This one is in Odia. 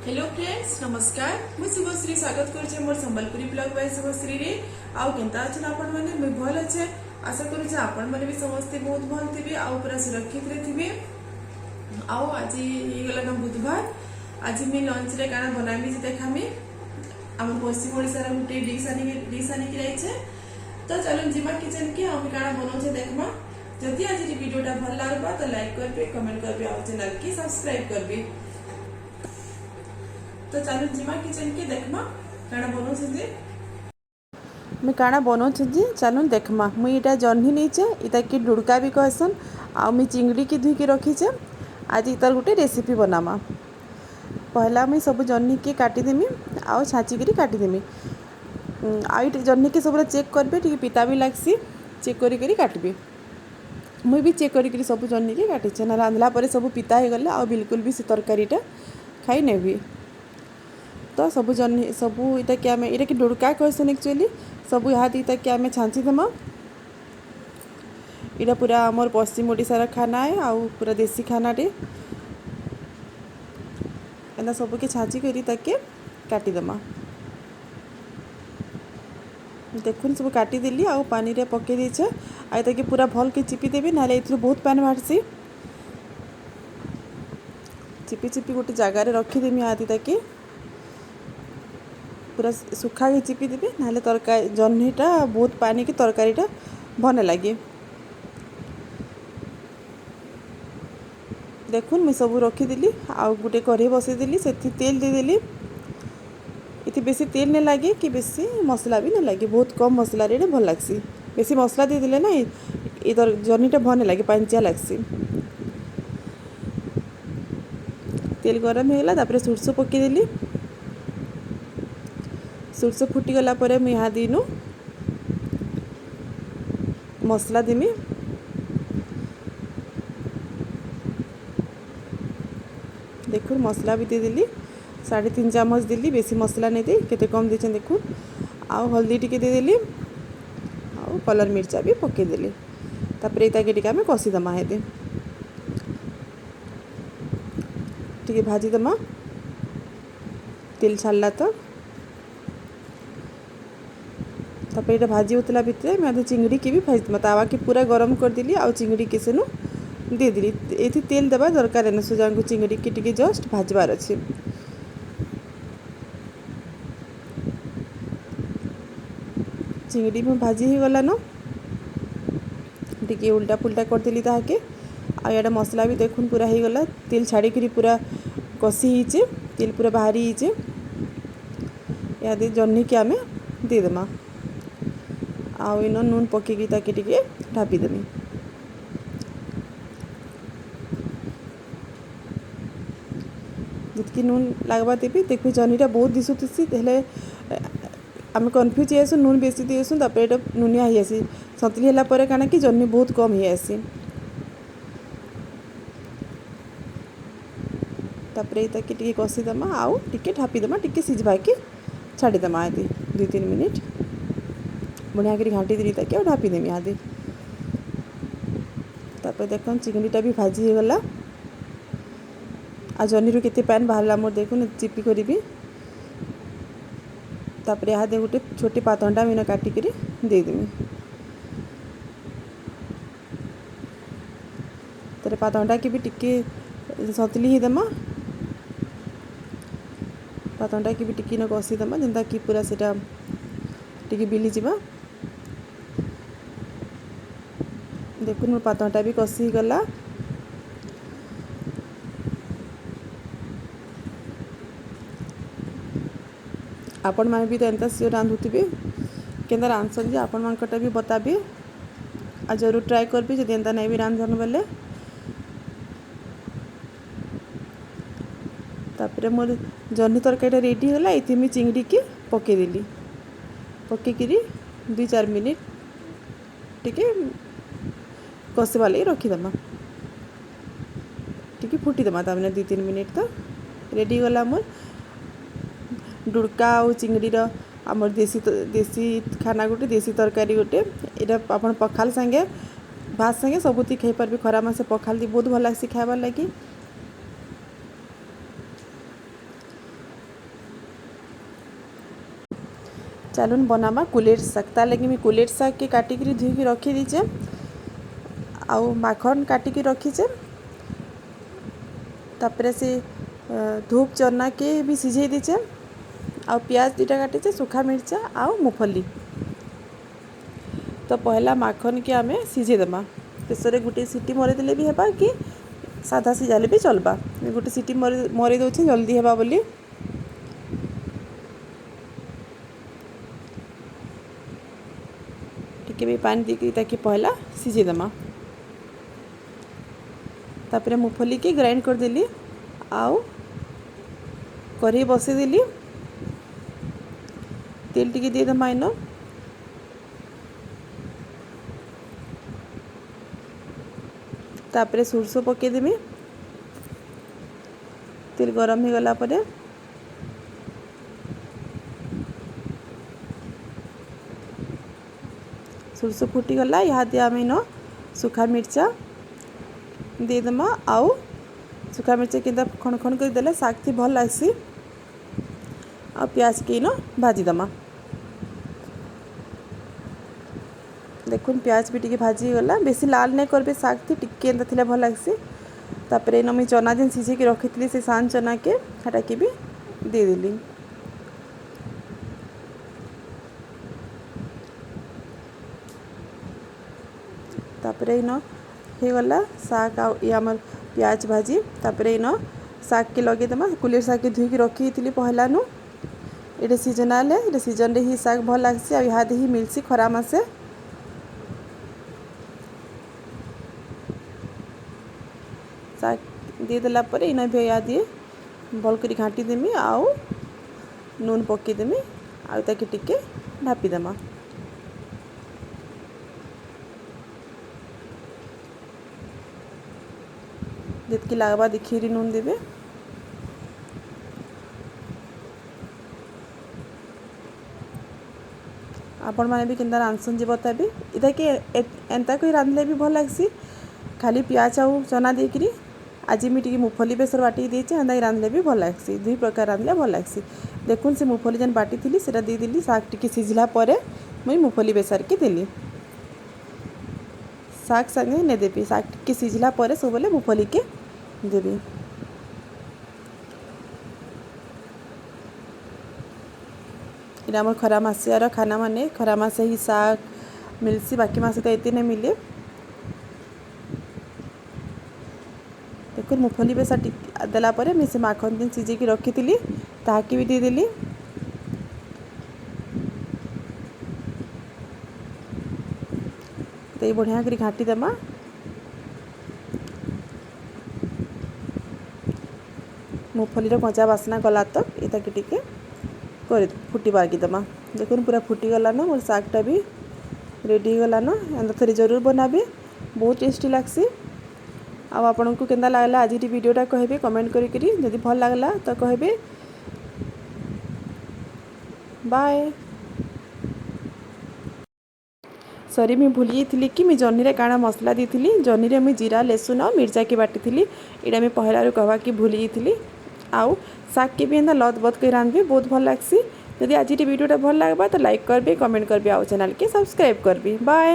हेलो फ्रेंड्स, ନମସ୍କାର। ମୁଇଁ ଶୁଭଶ୍ରୀ, ସ୍ୱାଗତ କରୁଛେ ମୋର ସମ୍ବଲପୁରୀ ବ୍ଲଗ ବାଇ ଶୁଭଶ୍ରୀରେ। ଆଉ କେନ୍ତା ଅଛନ୍ ଆପଣମାନେ? ମୁଇଁ ଭଲ ଅଛେ। ଆଶା କରୁଛେ ଆପଣମାନେ ବି ସମସ୍ତେ ବହୁତ ଭଲ ଥିବେ ଆଉ ପୁରା ସୁରକ୍ଷିତରେ ଥିବେ। ଆଉ ଆଜି ହେଇଗଲା ବୁଧବାର। ଆଜି ମୁଇଁ ଲଞ୍ଚରେ କାଣା ବନାମି ଯେ ଦେଖାମି। ଆମର ପଶ୍ଚିମ ଓଡ଼ିଶାର ଗୋଟେ ଡିସ୍ ଆନିକି ଯାଇଛେ। ତ ଚାଲୁନ୍ ଯିମା କିଚେନ୍ କେ ଆଉ ମୁଇଁ କାଣା ବନଉଛେ ଦେଖମା। ଯଦି ଆଜି ଭିଡ଼ିଓଟା ଭଲ ଲାଗବା ତ ଲାଇକ୍ କରବେ, କମେଣ୍ଟ କରବେ ଆଉ ଚ୍ୟାନେଲ କି ସବସ୍କ୍ରାଇବ କରବେ। ତ ଚାଲୁନ୍ ଯିମା କିଚେନ୍ କେ, ଦେଖମା କାଣା ବନଉଛେ ଯେ। ମୁଇଁ କାଣା ବନଉଛେ ଯେ ଚାଲୁନ୍ ଦେଖମା। ମୁଇଁ ଏଇଟା ଜହ୍ନି ନେଇଛେ, ଇଟାକେ ଡୁଡ଼କା ବି କହେସନ୍। ଆଉ ମୁଇଁ ଚିଙ୍ଗଡ଼ିକେ ଧୁଇକି ରଖିଛେ। ଆଜି ତାର ଗୋଟେ ରେସିପି ବନାମା। ପହଲା ମୁଇଁ ସବୁ ଜହ୍ନିକେ କାଟିଦେମି ଆଉ ଛାଞ୍ଚିକିରି କାଟିଦେମି। ଆଉ ଏଇଠି ଜହ୍ନିକେ ସବୁବେଳେ ଚେକ୍ କରିବେ, ଟିକେ ପିତା ବି ଲାଗ୍ସି, ଚେକ୍ କରି କରି କାଟିବେ। ମୁଇଁ ବି ଚେକ୍ କରିକିରି ସବୁ ଜହ୍ନିକେ କାଟିଛେ। ନା ରାନ୍ଧିଲା ପରେ ସବୁ ପିତା ହେଇଗଲେ ଆଉ ବିଲକୁଲ ବି ସେ ତରକାରୀଟା ଖାଇ ନେବି। ତ ସବୁ ଜହ୍ନି ସବୁ ଏଇଟାକେ ଆମେ, ଏଇଟାକେ ଡୁଡ଼କା କହେସନ୍ ଆକ୍ଚୁଆଲି, ସବୁ ଇହାଦେ ତାକେ ଆମେ ଛାଞ୍ଚି ଦେମା। ଏଇଟା ପୁରା ଆମର ପଶ୍ଚିମ ଓଡ଼ିଶାର ଖାନା ଏ ଆଉ ପୁରା ଦେଶୀ ଖାନାଟେ। ଏନ୍ତା ସବୁକେ ଛାଞ୍ଚି କରି ତାକେ କାଟିଦେମା। ଦେଖୁନ୍, ସବୁ କାଟିଦେଲି ଆଉ ପାନିରେ ପକେଇ ଦେଇଛେ। ଆଉ ତାକେ ପୁରା ଭଲକେ ଚିପିଦେବି, ନହେଲେ ଏଥିରୁ ବହୁତ ପାନି ବାହାରସି। ଚିପି ଚିପି ଗୋଟେ ଜାଗାରେ ରଖିଦେମି। ଆଦି ତାକେ ପୁରା ଶୁଖାକେ ଚିପିଦେବି, ନହେଲେ ତରକାରୀ ଜହ୍ନିଟା ବହୁତ ପାନିକି ତରକାରୀଟା ଭଲ ନାଇଁ ଲାଗେ। ଦେଖୁନ୍, ମୁଇଁ ସବୁ ରଖିଦେଲି ଆଉ ଗୋଟେ କଢ଼େଇ ବସେଇଦେଲି, ସେଥି ତେଲ ଦେଇଦେଲି। ଏଥି ବେଶୀ ତେଲ ନାଇଁ ଲାଗେ କି ବେଶୀ ମସଲା ବି ନାଇଁ ଲାଗେ। ବହୁତ କମ୍ ମସଲାରେ ଏଇଟା ଭଲ ଲାଗ୍ସି। ବେଶୀ ମସଲା ଦେଇଦେଲେ ନା ଏ ଜହ୍ନିଟା ଭଲ ନାଇଁ ଲାଗେ, ପାଣିଚିଆ ଲାଗ୍ସି। ତେଲ ଗରମ ହେଇଗଲା, ତାପରେ ସୋରିଷ ପକେଇଦେଲି। ସୋରିଷ ଫୁଟିଗଲା ପରେ ମୁଇଁ ଇହାଦେ ଇନୁ ମସଲା ଦେମି। ଦେଖୁନ୍, ମସଲା ବି ଦେଇଦେଲି। 3.5 ଚାମଚ ଦେଲି, ବେଶୀ ମସଲା ନାଇଁ ଦେଇ କେତେ କମ୍ ଦେଇଛେଁ ଦେଖୁନ୍। ଆଉ ହଳଦୀ ଟିକେ ଦେଇଦେଲି ଆଉ କଲର୍ ମିର୍ଚା ବି ପକେଇଦେଲି। ତାପରେ ଏଇଟାକେ ଟିକେ ଆମେ କଷିଦେମା। ହେଦେ ଟିକେ ଭାଜିଦେମା ତେଲ ଛାଡ଼ଲା ତ। ତାପରେ ଏଇଟା ଭାଜି ହେଉଥିଲା ଭିତରେ ମୁଇଁ ଅଧେ ଚିଙ୍ଗଡ଼ିକେ ବି ଭାଜିଦେମା। ତାୱାକେ ପୁରା ଗରମ କରିଦେଲି ଆଉ ଚିଙ୍ଗଡ଼ିକେ ସେନୁ ଦେଇଦେଲି। ଏଥି ତେଲ ଦେବା ଦରକାର ନାଇଁ, ସୁଜାଙ୍କୁ ଚିଙ୍ଗଡ଼ିକେ ଟିକେ ଜଷ୍ଟ ଭାଜବାର ଅଛି। ଚିଙ୍ଗଡ଼ି ବି ଭାଜି ହେଇଗଲାନ। ଟିକେ ଉଲ୍ଟା ପୁଲ୍ଟା କରିଦେଲି ତାହାକେ। ଆଉ ଇଆଡ଼େ ମସଲା ବି ଦେଖୁନ୍ ପୁରା ହେଇଗଲା, ତେଲ ଛାଡ଼ିକିରି ପୁରା କଷି ହେଇଛେ, ତେଲ ପୁରା ବାହାରି ହେଇଛେ। ଇହାଦେ ଜହ୍ନିକେ ଆମେ ଦେଇଦେମା ଆଉ ଇନ ନୁନ୍ ପକେଇକି ତାକେ ଟିକେ ଢାପିଦେମି। ଯେତ୍କି ନୁନ୍ ଲାଗ୍ବା ଦେବି। ଦେଖିବି, ଜହ୍ନିଟା ବହୁତ ଦିଶୁଥିସି, ହେଲେ ଆମେ କନଫ୍ୟୁଜ୍ ହେଇଯାଏସୁଁ, ନୁନ୍ ବେଶୀ ଦେଇଆସୁଁ, ତାପରେ ଏଇଟା ନୁନିଆ ହେଇଯାଏସି। ସନ୍ତୁଲି ହେଲା ପରେ କାଣା କି ଜହ୍ନି ବହୁତ କମ୍ ହେଇଯାଏସି। ତାପରେ ତାକେ ଟିକେ କଷିଦେମା ଆଉ ଟିକେ ଢାପିଦେମା, ଟିକେ ସିଝବାକେ ଛାଡ଼ିଦେମା ଏତି 2-3 ମିନିଟ୍। ବଢ଼ିଆ କରି ଘାଣ୍ଟି ଦେଲି ତାକେ ଆଉ ଢାପିଦେମି ଇହାଦେ। ତାପରେ ଦେଖୁନ୍, ଚିଙ୍ଗଡ଼ିଟା ବି ଭାଜି ହେଇଗଲା ଆଉ ଜହ୍ନିରୁ କେତେ ପାନ୍ ବାହାରିଲା ମୋର, ଦେଖୁନ୍ ଚିପି କରିବି। ତାପରେ ଇହାଦେ ଗୋଟେ ଛୋଟି ପାତଲଘଣ୍ଟା ମୁଇଁ କାଟିକିରି ଦେଇଦେମି। ତାପରେ ପାତଲଘଣ୍ଟାକେ ବି ଟିକେ ସନ୍ତୁଲି ହେଇଦେମା। ପାତଲଘଣ୍ଟାକେ ବି ଟିକେ କଷିଦେମା, ଯେନ୍ତା କି ପୁରା ସେଟା ଟିକେ ବିଲିଯିବା। ଦେଖୁନ୍, ମୋର ପାତଲଘଣ୍ଟା ବି କଷି ହେଇଗଲା। ଆପଣମାନେ ବି ତ ଏନ୍ତା ସିଓର ରାନ୍ଧୁଥିବେ। କେନ୍ତା ରାନ୍ଧସନ୍ ଯେ ଆପଣମାନଙ୍କଟା ବି ବତାବି ଆଉ ଜରୁର ଟ୍ରାଏ କରିବି, ଯଦି ଏନ୍ତା ନାଇଁ ବି ରାନ୍ଧନ୍ ବେଲେ। ତାପରେ ମୋର ଜହ୍ନି ତରକାରୀଟା ରେଡ଼ି ହେଇଗଲା। ଏଥି ମୁଇଁ ଚିଙ୍ଗଡ଼ିକେ ପକେଇଦେଲି। ପକେଇକିରି 2-4 ମିନିଟ୍ ଟିକେ କଷିବା ଲାଗି ରଖିଦେମା, ଟିକେ ଫୁଟିଦେମା, ତାମାନେ 2-3 ମିନିଟ୍। ତ ରେଡ଼ି ହେଇଗଲା ମୋର୍ ଡୁଡ଼କା ଆଉ ଚିଙ୍ଗଡ଼ିର ଆମର ଦେଶୀ ଦେଶୀ ଖାନା ଗୋଟେ, ଦେଶୀ ତରକାରୀ ଗୋଟେ। ଏଇଟା ଆପଣ ପଖାଲ ସାଙ୍ଗେ, ଭାତ ସାଙ୍ଗେ ସବୁଥି ଖାଇପାରିବେ। ଖରା ମାସେ ପଖାଲ ବହୁତ ଭଲ ଲାଗ୍ସି ଖାଇବାର୍ ଲାଗି। ଚାଲୁନ୍ ବନାମା କୁଲେର ଶାଗ। ତାର୍ ଲାଗି ମୁଇଁ କୁଲେର ଶାଗକେ କାଟିକିରି ଧୁଇକି ରଖିଦେଇଛେ ଆଉ ମାଖନ୍ କାଟିକି ରଖିଛେ। ତାପରେ ସେ ଧୂପ ଚନାକେ ବି ସିଝେଇ ଦେଇଛେ ଆଉ ପିଆଜ 2ଟା କାଟିଛେ, ଶୁଖା ମିର୍ଚା ଆଉ ମୁଫଲି। ତ ପହଲା ମାଖନକେ ଆମେ ସିଝେଇ ଦେମା। ପ୍ରେସରରେ ଗୋଟେ ସିଟି ମରିଦେଲେ ବି ହେବା କି ସାଧା ସିଝାଲେ ବି ଚଲବା। ଗୋଟେ ସିଟି ମରେଇ ଦେଉଛେ ଜଲ୍ଦି ହେବା ବୋଲି। ଟିକେ ବି ପାନି ଦେଇକି ତାକେ ପହଲା ସିଝେଇ ଦେମା। ତାପରେ ମୁଫଲିକେ ଗ୍ରାଇଣ୍ଡ କରିଦେଲି ଆଉ କରେଇ ବସେଇଦେଲି। ତେଲ ଟିକେ ଦେଇଦେମା ଇନ। ତାପରେ ସୋରିଷ ପକେଇଦେମି। ତେଲ ଗରମ ହେଇଗଲା ପରେ ସୋରିଷ ଫୁଟିଗଲା। ଇହାଦେ ଆମେ ଇନ ଶୁଖା ମିର୍ଚା ଦେଇଦେମା ଆଉ ଶୁଖା ମିର୍ଚା କେନ୍ତା ଖଣ ଖଣ କରିଦେଲେ ଶାଗଥି ଭଲ୍ ଲାଗ୍ସି। ଆଉ ପିଆଜକେ ଇନ ଭାଜିଦେମା। ଦେଖୁନ୍ ପିଆଜ ବି ଟିକେ ଭାଜି ହେଇଗଲା। ବେଶୀ ଲାଲ ନାଇଁ କରବେ ଶାଗଥି, ଟିକେ ଏନ୍ତା ଥିଲେ ଭଲ୍ ଲାଗ୍ସି। ତାପରେ ଇନ ମୁଇଁ ଚନା ଯେନ୍ ସିଝେଇକି ରଖିଥିଲି ସେ ସାନ୍ ଚନାକେ ସେଟାକେ ବି ଦେଇଦେଲି। ତାପରେ ଇନ ହେଇଗଲା ଶାଗ ଆଉ ଇ ଆମର୍ ପିଆଜ ଭାଜି। ତାପରେ ଇନ ଶାଗକେ ଲଗେଇଦେମା। କୁଲେର ଶାଗକେ ଧୁଇକି ରଖିଥିଲି ପହଲାନୁ। ଏଇଟା ସିଜନାଲ, ଏଇଟା ସିଜନରେ ହିଁ ଶାଗ ଭଲ୍ ଲାଗ୍ସି ଆଉ ଇହାଦେ ହିଁ ମିଲ୍ସି ଖରା ମାସେ। ଶାଗ ଦେଇଦେଲା ପରେ ଇନ ବି ଇହାଦେ ଭଲ୍ କରି ଘାଣ୍ଟି ଦେମି ଆଉ ନୁନ୍ ପକେଇଦେମି ଆଉ ତାକେ ଟିକେ ଢାପିଦେମା। ଯେତ୍କି ଲାଗ୍ବା ଦେଖିକିରି ନୁନ୍ ଦେବେ। ଆପଣମାନେ ବି କେନ୍ତା ରାନ୍ଧସନ୍ ଯେ ବତାବେ। ଇଟାକେ ଏନ୍ତା କରି ରାନ୍ଧିଲେ ବି ଭଲ୍ ଲାଗ୍ସି, ଖାଲି ପିଆଜ ଆଉ ଚନା ଦେଇକିରି। ଆଜି ମୁଇଁ ଟିକେ ମୁଫଲି ବେସର ବାଟିକି ଦେଇଛେ, ଏନ୍ତା ରାନ୍ଧିଲେ ବି ଭଲ୍ ଲାଗ୍ସି। ଦୁଇ ପ୍ରକାର ରାନ୍ଧିଲେ ଭଲ୍ ଲାଗ୍ସି। ଦେଖୁନ୍ ସେ ମୁଫଲି ଯେନ୍ ବାଟିଥିଲି ସେଟା ଦେଇଦେଲି। ଶାଗ ଟିକେ ସିଝିଲା ପରେ ମୁଇଁ ମୁଫଲି ବେସରକେ ଦେଲି। ଶାଗ ସାଙ୍ଗେ ନେଇ ଦେବି। ଶାଗ ଟିକେ ସିଝିଲା ପରେ ସବୁବେଲେ ମୁଫଲିକେ ଦେବି। ଏଇଟା ଆମର ଖରା ମାସିଆର ଖାନା, ମାନେ ଖରା ମାସେ ହିଁ ଶାଗ ମିଲ୍ସି, ବାକି ମାସେ ତ ଏତେ ନାଇଁ ମିଲେ। ଦେଖୁନ୍ ମୁଫଲି ବେସର ଟିକେ ଦେଲା ପରେ ମୁଇଁ ସେ ମାଖନ ଯେନ୍ ସିଝେଇକି ରଖିଥିଲି ତାହାକେ ବି ଦେଇଦେଲି। ଦେଇ ବଢ଼ିଆ କରି ଘାଣ୍ଟି ଦେମା। ମୁଫଲିର କଞ୍ଚା ବାସ୍ନା ଗଲା ତକ୍ ଏଟାକେ ଟିକେ କରି ଫୁଟିବାର୍କେ ଦେମା। ଦେଖୁନ୍ ପୁରା ଫୁଟିଗଲାନ, ମୋର୍ ଶାଗଟା ବି ରେଡ଼ି ହେଇଗଲାନ। ଏନ୍ତା ଥରେ ଜରୁର ବନାବେ, ବହୁତ ଟେଷ୍ଟି ଲାଗ୍ସି। ଆଉ ଆପଣଙ୍କୁ କେନ୍ତା ଲାଗଲା ଆଜିର ଭିଡ଼ିଓଟା କହିବେ କମେଣ୍ଟ କରିକିରି। ଯଦି ଭଲ୍ ଲାଗଲା ତ କହିବେ। ବାଏ। ସରି, ମୁଇଁ ଭୁଲି ଯାଇଥିଲି କି ମୁଇଁ ଜହ୍ନିରେ କାଣା ମସଲା ଦେଇଥିଲି। ଜହ୍ନିରେ ମୁଇଁ ଜିରା, ଲେସୁନ ଆଉ ମିର୍ଚାକେ ବାଟିଥିଲି। ଏଇଟା ମୁଇଁ ପହଲାରୁ କହବାକେ ଭୁଲି ଯାଇଥିଲି। ଆଉ ଶାଗକେ ବି ଏନ୍ତା ଲତ୍ ବତ୍ କରି ରାନ୍ଧବେ, ବହୁତ ଭଲ୍ ଲାଗ୍ସି। ଯଦି ଆଜିର ଭିଡ଼ିଓଟା ଭଲ୍ ଲାଗ୍ବା ତ ଲାଇକ୍ କରିବେ, କମେଣ୍ଟ କରିବେ ଆଉ ଚ୍ୟାନେଲ୍କେ ସବସ୍କ୍ରାଇବ୍ କରିବେ। ବାଏ।